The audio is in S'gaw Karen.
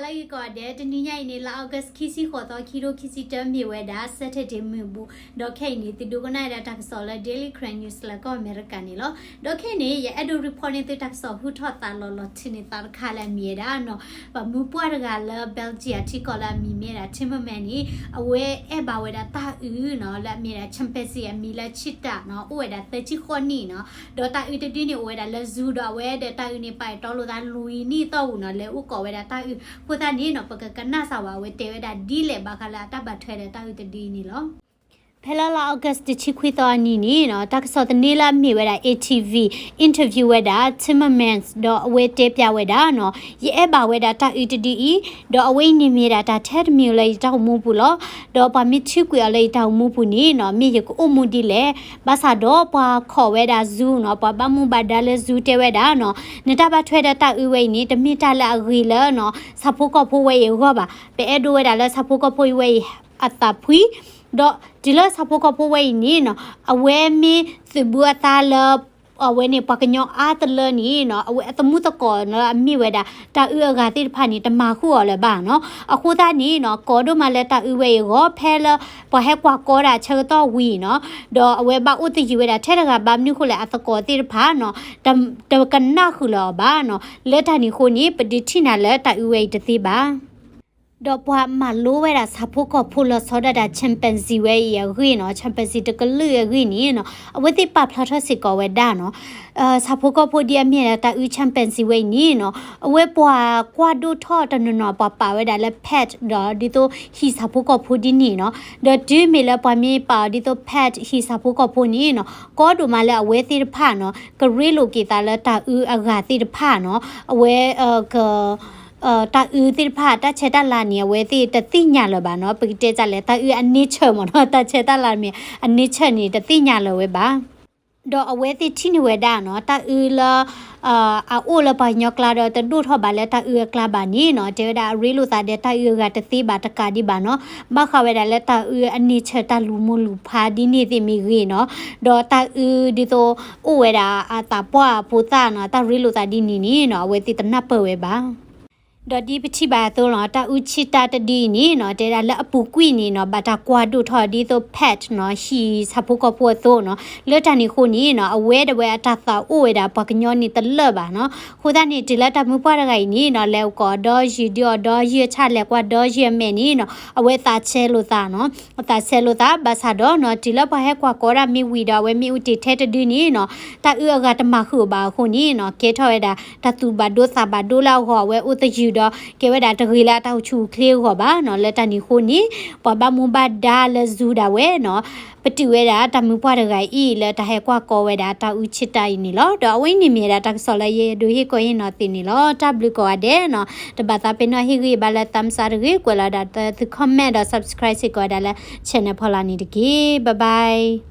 လၢဂ့ၤကိးဂၤဒဲး, တနံၤညါအံၤန့ၣ် လါ August ခံဆံဃိးသီ ခံကထိခံဆံတၢ မ့ၢ်ဝဲဒၣ် Saturday မုၢ်ဘူၣ်, ဒီးခဲအံၤန့ၣ် သုဒိကနၣ်ဝဲဒၣ်တၢ်ကစီၣ်လၢ Daily Karen News လၢကီၢ်အမဲရကၤန့ၣ်လီၤ. ဒီးခဲအံၤန့ၣ် ယအဲၣ်ဒိး report န့ၢ်သုတၢ်ကစီၣ် ဟုထီၣ်သါလီၤလီၤထံန့ၢ်သးတခါလၢအမံၤဝဲဒၣ်နီၤ, ပှၤမုၢ်ပှၢ်တဂၤလၢ Belgium ထံကီၢ်လၢအမံၤမ့ၢ်ဝဲဒၣ် Timmermans န့ၣ် အဝဲအဲၣ်ဘၣ်ဝဲဒၣ်တၢ်အုးနီၤ လၢအမ့ၢ်ဝဲဒၣ် chimpanzee အမံၤလၢ cheetah နီၤ, အိၣ်ဝဲဒၣ်သၢဆံဃိးနံၣ်နီၤ, ဒီးတၢ်အုးတဒုန့ၣ် အိၣ်ဝဲဒၣ်လၢ zoo ဒီးအဝဲဒီးတၢ်အုးန့ၣ် ပာ်အဲၣ်တီလိာ်သးလွံၢ်နံၣ်အသီပူၤနီၤ, လဲၤအိၣ်ကိးဝဲဒၣ်တၢ်အုး, အဃိသတးန့ၣ်နီၤ ပကကနၣ်စၢ်ဝဲ အဝဲတဲဝဲဒၣ်ဒ်လဲၣ်ဘၣ်ဃးလၢအတၢ်ဘၣ်ထွဲဒီးတၢ်အုးတဒုအံၤန့ၣ်လီၤ. ဖဲလၢလါ August တဆံခွံသီအနံၤန့ၣ်နီၤ, တၢ်ကစီၣ်သန့လၢအမ့ၢ်ဝဲဒၣ် A T V interview ဝဲဒၣ် Timmermans ဒီးအဝဲတဲပျးဝဲဒၣ်နီၤ, ယအဲၣ်ဘၣ်ဝဲဒၣ်တၢ်အုးတဒုအံၤ, ဒီးအဝဲအံၤန့ၣ်မ့ၢ်ဒၣ်တၢ်ထဲတမံၤလၢယတၢ်အိၣ်မူပူၤလီၤ. ဒီးပှၤမ့ၢ်ထုးကွံာ်အီၤလၢယတၢ်အိၣ်မူပူၤန့ၣ်နီၤ, မ့ၢ်ယကအိၣ်မူဒ်လဲၣ်. ဘၣ်ဆၣ်ဒီးပှၤခိးဝဲဒၣ် zoo နီၤ, ပှၤဘၣ်မူဘၣ်ဒါလၢ zoo တဲဝဲဒၣ်နီၤ, နတၢ်ဘၣ်ထွဲဒီးတၢ်အုးဝဲအံၤန့ၣ် တမ့ၢ်တၢ်လၢအဂ့ၤလၢနီၤ ဆၣ်ဖိကီၢ်ဖိဝဲအံၤအဂီၢ်ဘၣ်. ပအဲၣ်ဒိးဝဲဒၣ်လၢဆၣ်ဖိကီၢ်ဖိဝဲအံၤအသးဖှံ, ဒီးတုၤလၢဆၣ်ဖိကီၢ်ဖိဝဲအံၤန့ၣ်နီၤ, အဝဲမ့ၢ်သုးဘူးအသးလၢ အဝဲန့ၣ် ပှၤကညီအါတလၢန့ၣ်နီၤ, အဝဲအသမူသကိးလၢအမ့ၢ်ဝဲဒၣ် တၢ်အုးအဂၤသ့ၣ်တဖၣ်န့ၣ် တမၤဃုာ်အီၤလၢၤဘၣ်နီၤ. အဃိသတးန့ၣ်နီၤ, ကိးဒိၣ်မးလၢတၢ်အုးဝဲအံၤအဂီၢ် ဖဲလၢပှၤဟဲကွၢ်ကီဒၣ်ဆၢကတီၢ်ဝံၤနီၤ, ဒီးအဝဲဘၣ်အိၣ်သယုၢ်ဝဲဒၣ်ထဲတဂၤဘၣ်, မနုၤအဃိလဲၣ် အသကိးသ့ၣ်တဖၣ်နီၤ တကနၣ်ဃုာ်လၢၤအီၤဘၣ်နီၤ. လၢတၢ်န့ၣ်အဃိန့ၣ် ပဒုးထံၣ်နၤလၢတၢ်အုးဝဲအံၤတသ့ဘၣ်. ဒီးပှၤမၤလိဝဲဒၣ်ဆၣ်ဖိကီၢ်ဖိလီၤဆီဒၣ်တၢ် chimpanzee ဝဲအံၤအဂ့ၢ်နီၤ, chimpanzee တကလုာ်အဂ့ၢ်န့ၣ်နီၤ, အဝဲသ့ၣ်ပာ်ဖျါထီၣ်စ့ၢ်ကီးဝဲဒၣ်နီၤ, ဆၣ်ဖိကီၢ်ဖိဒ်အမ့ၢ်ဒၣ်တၢ်အုး chimpanzee ဝဲအံၤန့ၣ်နီၤ, အဝဲပှၤကွၢ်ဒိၣ်ထီၣ်တနီၤနီၤ ပှၤပာ်ဝဲဒၣ်လၢ pet ဒီးဒ်သိးဟံၣ်ဆၣ်ဖိကီၢ်ဖိဒ်န့ၣ်နီၤ, ဒီးတုၤမ့ၢ်လၢပှၤမ့ၢ်ပာ်အီၤဒ်သိး pet ဟံၣ်ဆၣ်ဖိကီၢ်ဖိန့ၣ်နီၤ, ကီဒိၣ်မးလၢအဝဲသ့ၣ်တဖၣ်နီၤ ကရ့လိာ်က့ၤသးလၢတၢ်အုးအဂၤသ့ၣ်တဖၣ်နီၤ, အဝဲ က တၢ်အုးသ့ၣ်တဖၣ် တၢ်ဆဲးတၢ်လၤန့ၣ် အဝဲသ့ၣ်တသ့ၣ်ညါလၢၤဘၣ်နီၤ, ပကတဲဒ်လဲၣ် တၢ်အုးအ nature မ့ၢ်နီၤ, တၢ်ဆဲးတၢ်လၤမ့ၢ်အ nature န့ၣ် တသ့ၣ်ညါလၢၤဝဲဘၣ်. ဒီးအဝဲသ့ၣ်ထံၣ်န့ၢ်ဝဲဒၣ်နီၤ, တၢ်အုးလၢ အအိၣ်လၢပှၤကညီကျါဒီး တဒိၣ်ထီၣ်ဘၣ်လၢတၢ်အုးအကျါဘၣ်န့ၣ်နီၤ, တဲဝဲဒၣ်အရ့လိာ်သးဒီးတၢ်အုးအဂၤတသ့ဘၣ်တကးဒံးဘၣ်နီၤ, ဘၣ်ဃးဝဲဒၣ်လၢတၢ်အုးအ nature တၢ်လူၤမိၢ်လူၤဖးဒ်န့ၣ်သ့ၣ်မ့ၢ်ဂ့ၤနီၤ, ဒီးတၢ်အုးဒ်သိး အိၣ်ဝဲဒၣ်အသးပှၢ်ဖိသၣ်နီၤ, တၢ်ရ့လိာ်သးဒ်န့ၣ်န့ၣ်နီၤ, အဝဲသ့ၣ်တနၢ်ပၢၢ်ဝဲဘၣ်. ဒီးဒ်ပထံၣ်ဘၣ်အသိးနီၤ, တၢ်အုး cheetah တဒုအံၤန့ၣ်နီၤ, တဲဒၣ်လၢအပူၤကွံာ်န့ၣ်နီၤ, ဘၣ်တၢ်ကွၢ်ဒိၣ်ထီၣ်ဒ်သိး pet နီၤ, ဟံၣ်ဆၣ်ဖိကီၢ်ဖိအသိးနီၤ, လၢတၢ်န့ၣ်အဃိန့ၣ်နီၤ, အဝဲဒၣ်ဝဲအတၢ်သးအိၣ်ဝဲဒၣ်ပှၤကညီန့ၣ်တလၢာ်ဘၣ်နီၤ, အဃိသတးန့ၣ် တုၤလၢတၢ်မုၢ်ပှၢ်တဂၤအံၤန့ၣ်နီၤ, လဲၤအိၣ်ကိးဒီးယုၢ်ဒီးအီၤဒီးယုၢ်အဆၣ်လဲၤကွၢ်ဒီးယုၢ်အမဲာ်န့ၣ်နီၤ, အဝဲသးဆဲးလိာ်သးနီၤ, အသးဆဲးလိာ်သး ဘၣ်ဆၣ်ဒီးနီၤ, တုၤလၢပှၤဟဲကွၢ်ကီဒၣ်မ့ၢ်ဝံၤဒီး အဝဲမ့ၢ်အိၣ်တ့ၢ်ထဲတဒုန့ၣ်နီၤ, တၢ်အုးအဂၤတမၤဃုာ်အီၤဘၣ်အဃိန့ၣ်နီၤ, ကဲထီၣ်ဝဲဒၣ် တၢ်သူၣ်ဘၣ်ဒိသးဘၣ်ဒိလၢအဂီၢ် အဝဲအိၣ်သယုၢ်ဒီး ကဲဝဲဒၣ်တဂ့ၤလၢအတၢ်အိၣ်ဆူၣ်အိၣ်ချ့အဂီၢ်ဘၣ်နီၤ, လၢတၢ်န့ၣ်အဃိန့ၣ် ပှၤဘၣ်မူဘၣ်ဒါလၢ zoo ဒၣ်ဝဲနီၤ, ပတုာ်ဝဲဒၣ်တၢ်မုၢ်ပှၢ်တဂၤအံၤ လၢတၢ်ဟဲကွၢ်ကီဝဲဒၣ်တၢ်အုး cheetah အံၤန့ၣ်လီၤ. ဒီးအဝဲအံၤန့ၣ်မ့ၢ်ဝဲဒၣ်တၢ်ကစီၣ်လၢယအဲၣ်ဒိးဟ့ၣ်ကီးဟ့ၣ်နီၤသုန့ၣ်လီၤ. တၢ်ဘျုးကိးဂၤဒဲးနီၤ, တဘၣ်သးပ့ၤနီၣ်ဟ့ၣ်ဂံၢ်ဘါလၢ thumbs up တဂ့ၤ, ကွဲးလီၤဒၣ်သု comment ဒီး subscribe စ့ၢ်ကီးဝဲဒၣ်လၢ channel ဖီလာ်န့ၣ်တက့ၢ်. Bye bye.